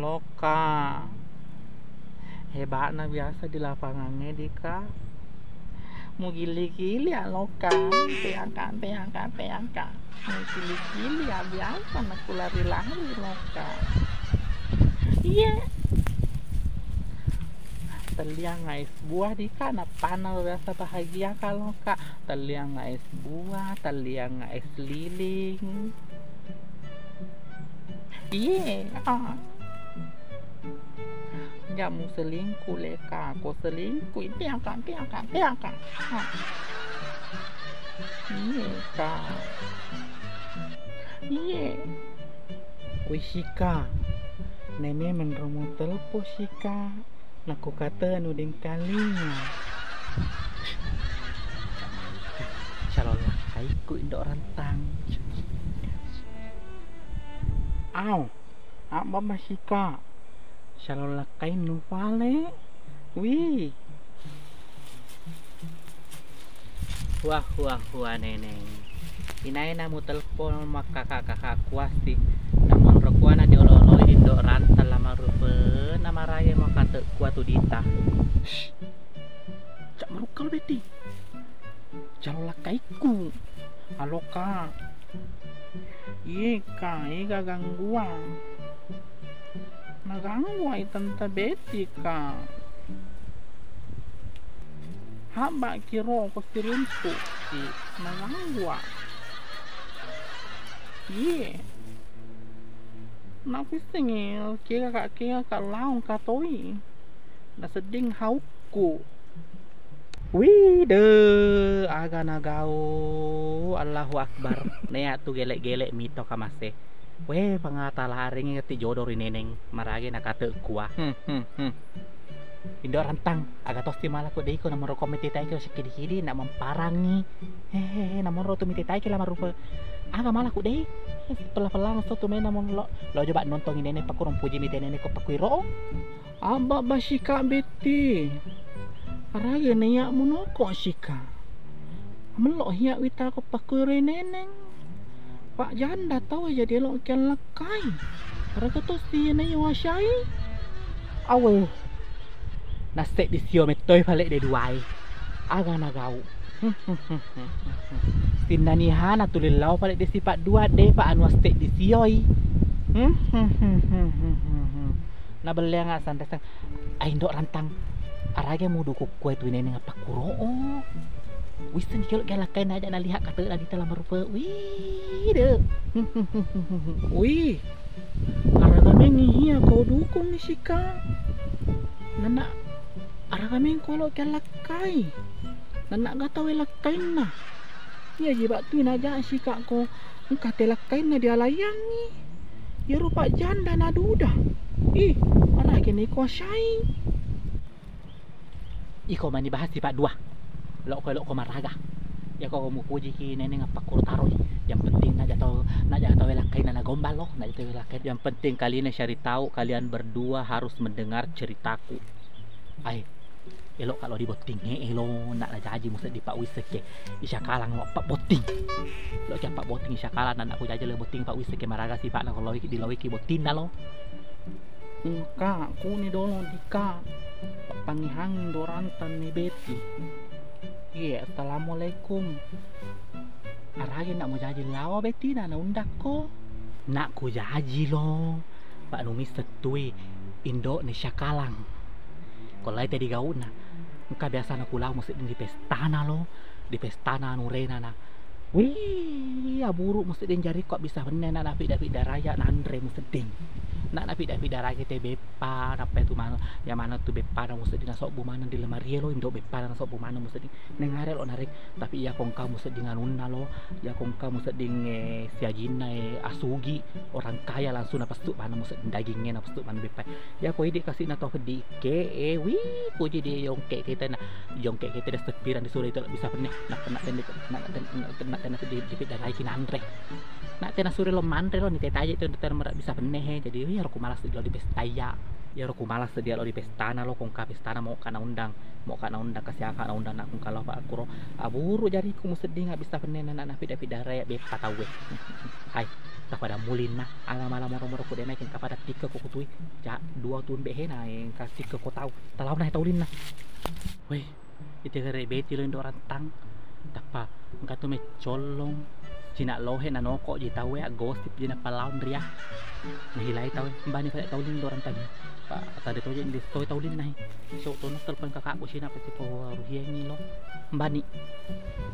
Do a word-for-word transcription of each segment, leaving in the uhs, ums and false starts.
Lokka. Hebatna biasa di lapangangnge, Dika. Mugili-gili ya, Lokka. Peaka, peaka, peaka. Mugili-gili ya biasa naku lari-lari, Lokka. Iye. Telliang es buah, Dika, napana biasa bahagia ka, Lokka. Telliang es buah, telliang es lilin. Iye, ah. Jamu selingkuh, Leka. Ko selingkuh, peaka, peaka, peaka. Ah. Iye, Kak. Iye. Wih, Sika. Nene menromo telpo, Sika. Nakukatenu dengkalinga. Calon lakkaiku Indo Rantang. Au, abba masika. Calon lakkainnu pale. Wih. Wah, wah, wah, Neneng. Inaina mutelpon makkaka-kaka kuasti. Namonro kuana diolo-oloi Indo Rantang lamarupe, namaraye makate kua tu dita. Shh. Cak marukka lo, Betti. Calon lakkaiku. Halo, Kak. Iye, Kak, ega gangguan. Nagangguai Tante Betti, Kak. Habba ki ro ko siruntu'ki. Nagangguai. Iye. Nakuissengngi kega ka, kega ka laong katoi. Nasedding haukku. Wide, aga nagau, Allahu Akbar. Nea tu gele-gele mito kamase. We, pangata larengngi ti jodo ri Neneng, marage nakate kua. Hmm, hmm, hmm. Indo Rantang, aga tosti malaku deiko namoro ko mitetaiki lo sikkidi-kidi, nak memparangi. Hehehe, namoro tu mitetaiki lamarupe. Aga malaku dei? Pella-pella so tu mena mon lo. Lo coba nontongi Neneng pakurung puji mite Neneng ko pakuiro. Abba basika Betti. Arage naiya munoko sika. Melo hiya wita ko pakuiro Neneng. Pak janda tau jadi lo kiallakkai. Araga tosti na iwasai. Awe. Naseddi sio mettoi pale de duai. Aga nagau. Sinnanihana tuli lao pale de sipa dua de pa anu aseddi sioi. Nabelleanga santai sang. Ai Indo Rantang. Arage mudu kukkue tu Neneng appakkuro o. Wisseng kelo gelakkai naja naliha kate na dita lamarupe. Wih de. Wih. Araga mengngi hiya ko dukung ni sika. Nana araga meng kolo ke lakkai. Nana gatawe lakkainna. Iya ji battui naja sika ko engka te lakkainna dialaiangngi. Iyaro pak janda naduda. Ih, araga ni ko syai. Iko mani bahas sipa dua. Lokko lokko maraga. Yako mupujiki Neneng appakkuro taroi. Yang penting naja tau, naja tau lakkainna nagombal lo, naja tau lakkai. Yang penting kalian cari tahu kalian berdua harus mendengar ceritaku. Ai, elokka lo dibotting e elo, nak najaji museddi pak wisseke. Isya kalang lo pak botting. Lo kia pak botting isya kalang, nak naku jaji lo botting pak wisseke maraga sipa na ko lowiki di lowiki botting na lo. Engka, kuni dolo dika. Pappangihangi Indo Rantang ni Betti. Iye, assalamualaikum. Arage nak mujaji lawa Betti na naundakko. Nak kujaji lo. Pak numi settui Indo ni syakalang. Ko lai tedi gauna. Engka biasa na kulawa musedding di pestana lo, di pestana nurena na. Wih, aburu musedding jarikko bisa benne na napidda-pidda raya nanre musedding. Na napidda-pidda raya te beppa, nappa tu maneng, ya maneng tu beppa na musedding nasobbu maneng di lemari e lo, Indo beppa na nasobbu maneng musedding. Nengare lo narek, tapi iya ko engka musedding anunna lo, iya ko engka musedding, eh, siajinna, eh, asugi, orang kaya langsung napessu maneng musedding dagingnge napessu maneng beppa. Iya ko idi kasi na to peddi. Ke, eh, wih, puji di yongke kita na, yongke kita de seppirang di sore itu bisa penne, nak, nak, nak, nak, nak, nak, nak, nak, di, di, di, di, nanre. Nak tena sore lo manre lo, ni tetaje itu, tena mera bisa penne he. Jadi, wih, ro ku malas lo di pesta iya. Ya ro ku malas dia lo di pestana lo, kongka pestana mau kana undang, mau kana undang, kasiaka undang, nak kongka lo, Pak, kuro. Aburu jariku musedding, nggak bisa penne, nak, nak, pida, pida, raya, beta tawe. Hai. Tapada mulinna, ala mala moro-moro ku de' maekeng kapada tikke ko kutui. Ja, dua tumbe hena, engka tikke ko tau. Talauna he taulinna. Weh, ite gare beti lo indo rantang. Tappa, engka tu me collong. Cina lohe na noko ji tau ya, gosip ji na palaun ria. Nahilai tau, mbani pada taulin indo rantang. Pa, tadi toje di toi taulin nahi. So, tono telepon kakakku sina pasti ko ruhiangi lo. Mbani.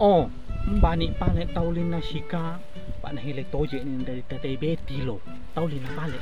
Oh, mbani pale taulinna sika. Pa nahilai toje ni dari tete beti lo. Taulinna pale.